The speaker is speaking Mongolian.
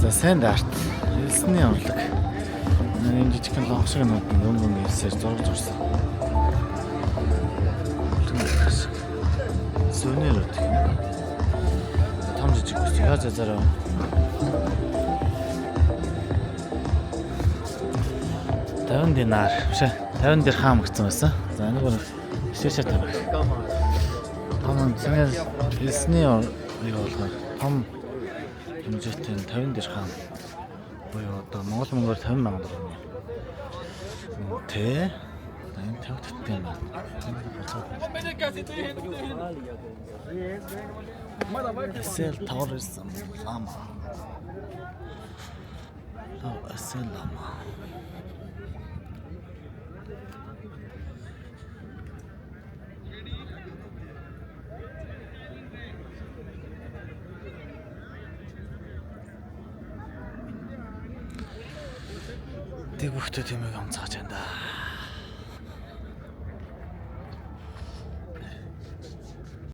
За sand art элсний урлаг. Энэ юм жижигхэн лонх шиг нууд өнгө өнгө элсээр зураг зурсан. Сувенир гэх юм. Том жижиг ус. Яа зазаараа. 50 динар. Биш ээ. 50 дирхам гэсэн байсан. За энэ бүр шишээ тавих. Том цэнэр элсний юу болгоо том хэмжээтэй нь 50 дирхам буюу одоо Монгол мөнгөөр 50 сая төгрөг. Тэ. Одоо энэ 50 тэттэй юм байна. Эсэл Tourism Lama. Эсэл Lama. Тэг бүхтэй тэмээг амцааж байна да.